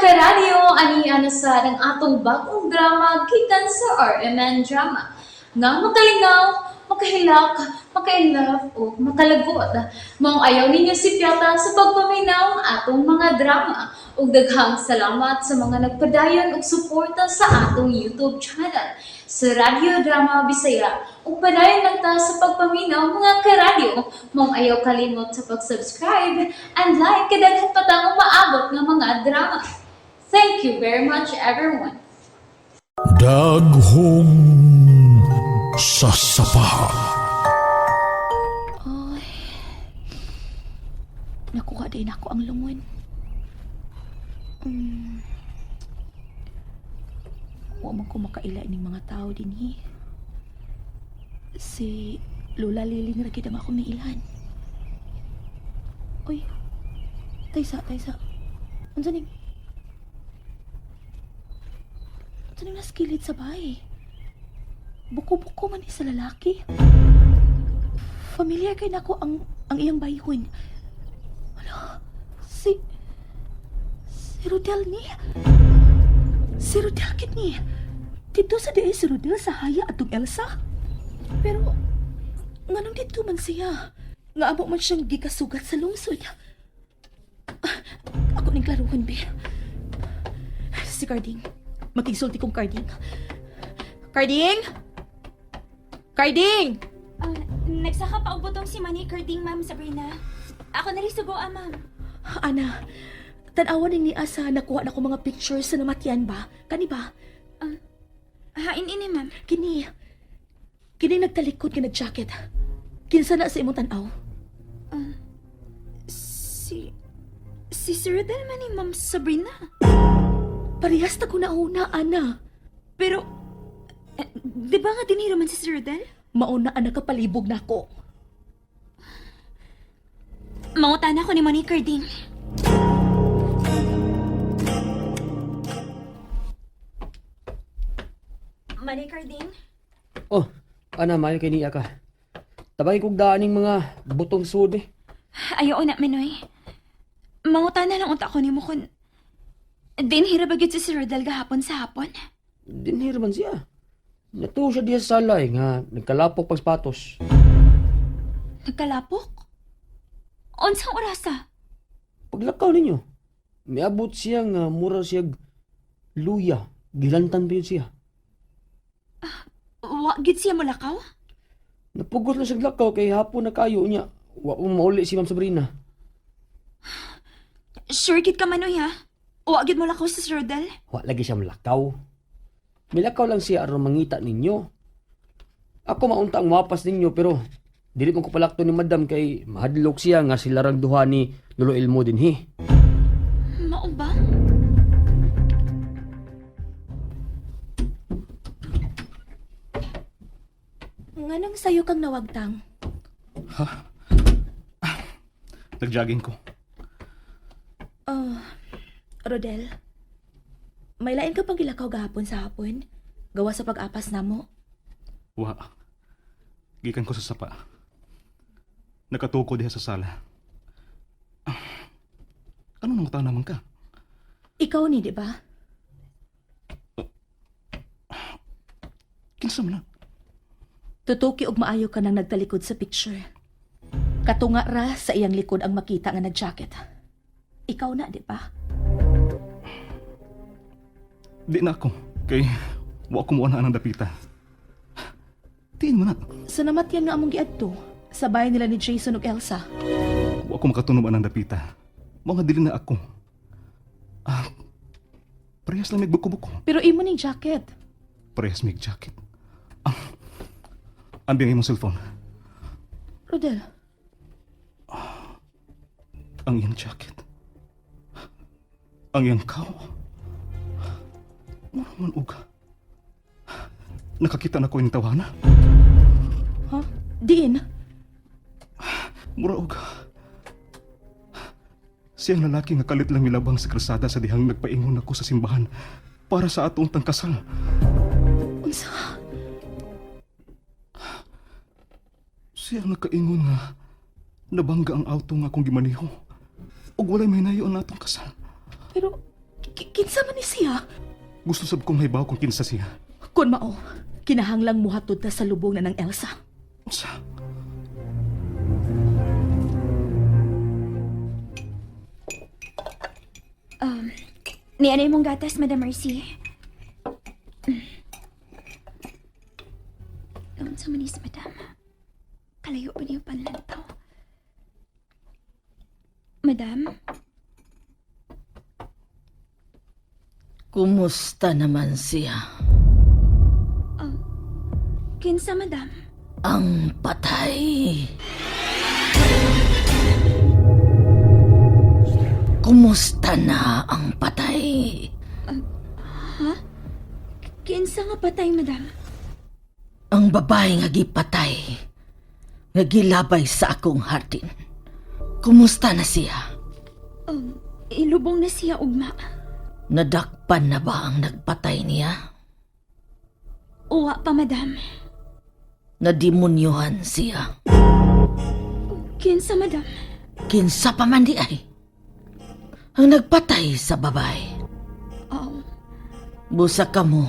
Karadyo, ani ana sa ang atong bagong drama gikan sa RMN Drama. Nga makalingaw, makahilak, makainlove o makalagot. Maong ayaw ninyo si Piata sa pagpaminaw ang atong mga drama. Ug daghang salamat sa mga nagpadayon og suporta sa atong YouTube channel sa Radyo Drama Bisaya. Ug padayon lang ta sa pagpaminaw, mga karadyo. Maong ayaw kalimot sa pag-subscribe and like kay daghan pa tang umaabot nga mga drama. Thank you very much, everyone. Daghong sasapa. Ay. Nakuha din ako ang lungon. Wa man ko makaila ning mga tao dinhi. Si Lola Liling ra gid ang ako miilan. Uy. Taysa, taysa. Unsa ning Unsa ning naskilid sa bahay? Buko-buko man ni sa lalaki. Familiar kay nako ang iyang bayhon. Hala, si Rodel ni. Si Rodel kit ni. Dito sa diay si Rodel sa haya atong Elsa. Pero nganong dito man siya? Nga amo man siyang gikasugat sa lungsod. Ah, ako ning klaruhon, be. Si Carding. Makigsulti kong Carding. Carding! Carding! Ah, nagsaka pa og butong si Manny Carding, Ma'am Sabrina. Ako na rin sugo, ah, ma'am. Ana, tanawan ning ni Asa nakuha na ko mga pictures sa namatyan ba? Kani ba? Hain ini, ma'am. Kini. Kini nagtalikod nga nag-jacket. Kinsa na sa imong tan-aw? Si Sir Rodel man ni Ma'am Sabrina. Parehas ta ko nauna, Ana. Pero, eh, di ba nga dinhiro man si Sir Rodel? Mauna ang nakapalibog nako. Mangutana ko ni Manny Carding. Manny Carding? Oh, ana maayo kay niya ka. Tabay kog daan ning mga butong sud eh. Ayaw na, Manoy. Mangutana lang unta ko nimo kun dinhiro ba gyud si Sir Rodel gahapon sa hapon? Dinhir man siya. Natuo siya diya sa sala eh, nga nagkalapok pag sapatos. Nagkalapok? Unsang orasa? Paglakaw ninyo, miabot siya nga mura siya luya. Gilantan pa yun siya. Wa gid siya mulakaw? Napugos na siya lakaw kay hapon na kayo niya. Wa mo mauli si Ma'am Sabrina. Sure gid ka, Manoy, ha? Wa gid mulakaw si Sir Rodel? Wa lagi siya malakaw. Milakaw lang siya aron mangita ninyo. Ako maunta ang mapas ninyo pero dili man ko palakto ni Madam kay mahadlok siya nga sila rang duha ni Lolo Elmo dinhi. Mao ba? Nganong sayo kang nawagtang? Nagjogging ko. Oh, Rodel. May lain ka pang gilakaw gahapon sa hapon? Gawa sa pag-apas namo. Wa. Gikan ko sa sapa. Nakatuko diha sa sala. Ah, ano nang naman ka? Ikaw ni, di ba? Kinsa man na? Tutuki og maayo ka nang nagtalikod sa picture. Katunga ra sa iyang likod ang makita nga nag-jacket. Ikaw na, di ba? Di na ako. Kay wa ko mo na ang dapita. Tiin mo na. Sa namatyan nga among giadto, sa bahay nila ni Jason ug Elsa. Wa ko makatunob ang dapita. Mao nga dili na ako. Ah, parehas lang buko-buko. Pero imo ning jacket. Parehas mig jacket. Ah, ambing imong cellphone. Rodel, Ang iyang jacket. Ang iyang kaw. Mura man uga. Nakakita na ko yung tawana. ha? Diin, Mura uga. Siyang lalaki nga kalit lang milabang sa krasada sa dihang nagpaingon ako sa simbahan para sa atong tangkasal. unsa? Siyang nakaingon nga nabangga ang auto nga akong gimaniho. Ug walay mahinayo ang atong kasal. Pero Kinsa man ni siya? Gusto sab kong mahibaw kung kinsa siya. Kun mao, kinahanglang muhatod ta sa lubong na ng Elsa. Unsa? Ni ano imong gatas, Madam Mercy? Unsa man is, Madam? Kalayo pa niyo panlantaw. Madam? Kumusta naman siya? Kinsa, Madam? Ang patay. Kumusta na ang patay? Kinsa nga patay, Madam? Ang babae nga gipatay, nga gilabay sa akong hardin. Kumusta na siya? Ilubong na siya ugma. Nadakpan na ba ang nagpatay niya? Uwa pa, Madam. Nadimonyohan siya. Kinsa, Madam? Kinsa pa man di ay. Ang nagpatay sa babae. Oh, Busa ka mo,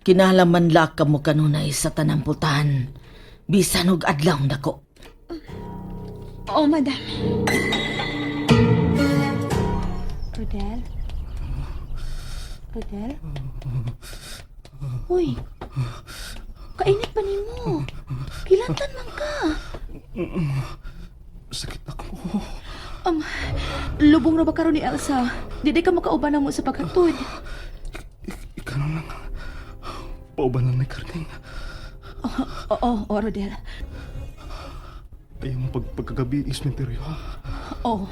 kinahanglan la ka mo kanunay sa tanang pultahan. Bisan og adlaw nako. oh, Madam. Rodel? Rodel? Uy, kainit pa nimo. Gilantan man ka. Sakit ako. Lubong ra ba karon ni Elsa? Di di ka makauban na mo sa paghatod. Ikaw na lang. Pauban lang ni Carding. Oo, oo, Rodel. Ayaw mo pagkagabi, ismenteryo ha. Oo.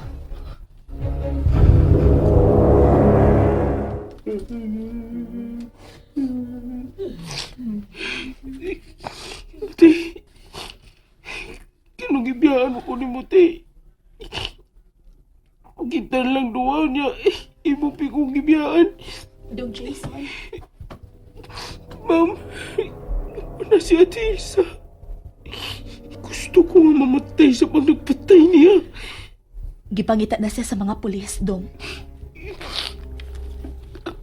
Te, kinugibiyaan mo ko ni mo, te. Kita lang duwa niya, imo pi kong gibiyaan. Dong Jason. Ma'am, wala si Ate Elsa. Gusto ko nga mamatay sa pag nagpatay niya. Gipangita na siya sa mga pulis, Dong.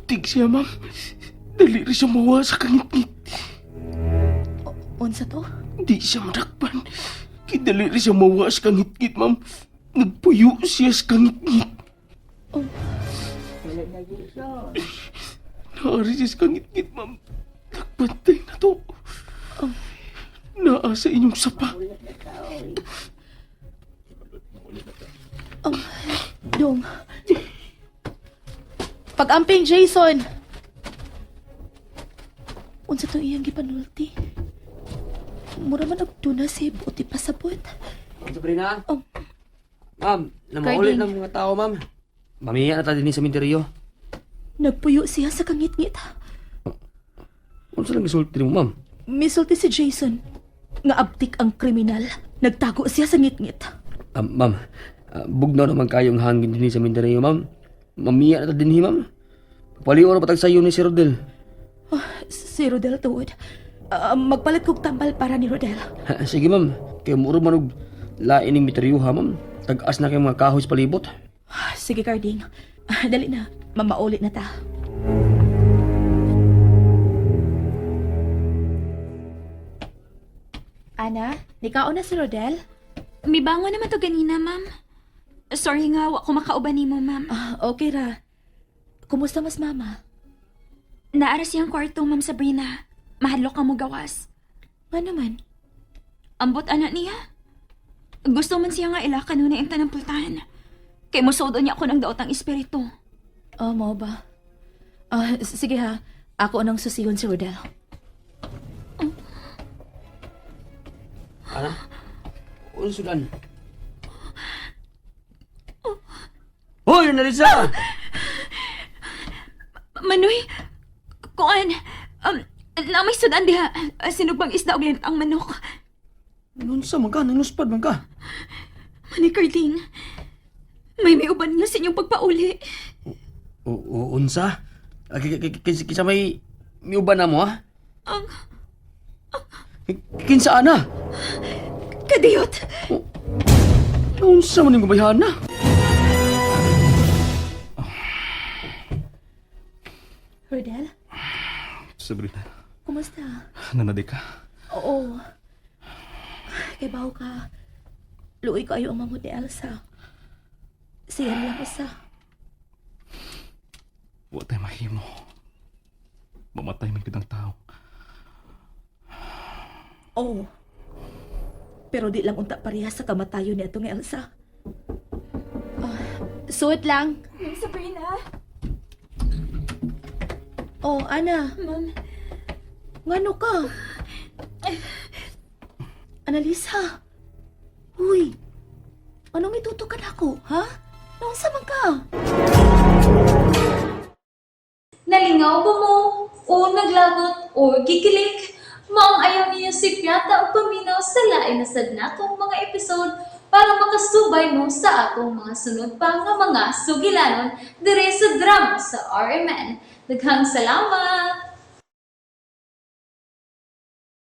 Tig siya, ma'am. Dali rin siya mawa sa kangitngit. Unsa to? Di siya madakpan. Kidali rin siya mawa sa kangitngit, ma'am. Nagpuyo siya sa kangitngit. Oh. Naari siya sa kangitngit, ma'am. Nagpantay na to. Naa sa inyong sapa. Dong. Pag-amping, Jason! Unsa to iyang gipanulti? Mura man og tuna si buti pasabot. Ma'am Sabrina? Oh. Ma'am, namaulit Carding. ng mga tao, ma'am. Mamiya na ta din sa minteryo. Nagpuyo siya sa kangitngit. Unsa lang gisulti mo, ma'am? Misulti si Jason. Nga abtik ang kriminal. Nagtago siya sa ngitngit. Ah, ma'am, bugnaw naman kayong hangin din sa Mindanao, ma'am. Mamiya na ta din, ma'am. Paliw na patag sayo ni si Rodel. Si Rodel tuod. Magpalit kog tambal para ni Rodel. Sige, ma'am. Kaya muro man og lain ning mitryo, ha, ma'am. Tag-as na kayong mga kahoy sa palibot. Sige, Carding. Dali na. Mamaulit na ta. Ana, nikaon na si Rodel? Mibango naman to ganina, ma'am. Sorry nga, wa ko makauban nimo, ma'am. Okay ra. Kumusta mas mama? Naara siyang kwarto, ma'am Sabrina. Mahadlok ka mo gawas. Nga naman. Ambot ana niya. Gusto man siya nga ila kanunay ang tanang pultahan. Kay musuod niya ako ng daotang espiritu. Oh, mo ba? Sige ha. Ako anang susihon si Rodel. Ana? Unsa sudan? Hoy, Narisa! Manoy, kuan, na may sudan diha. Sinugbang isda og ang manok. Nunsa man ka? Nanuspad man ka? Manoy Carding, may uban niyo sa inyong pagpauli. O, unsa? Kinsa may miuban na mo, ha? Ang Kinsa ana? kadiyot. Unsa man yung gubayhana? Rodel, Sabrina, kumusta? nanadi ka. Oo. Kay bawo ka. Luoy ko ayo ang manghud ni Elsa. Siya lang usa. Wa tay mahimo. Mamatay man gid ang tao. Oo. Pero di lang unta pareha sa kamatayon ni atong Elsa. Ah, suot lang. Ma'am Sabrina. Oh, Ana. Ma'am. Ngano ka? Analisa. Uy. Anong itutukan ako, ha? Naunsa man ka? Nalingaw ba mo? O naglagot o gikilig? Maong ayaw niyo si Piata o paminaw sa lain na sad natong mga episode para makasubay mo sa atong mga sunod pa nga mga sugilanon dire sa drama sa RMN. Daghang salamat!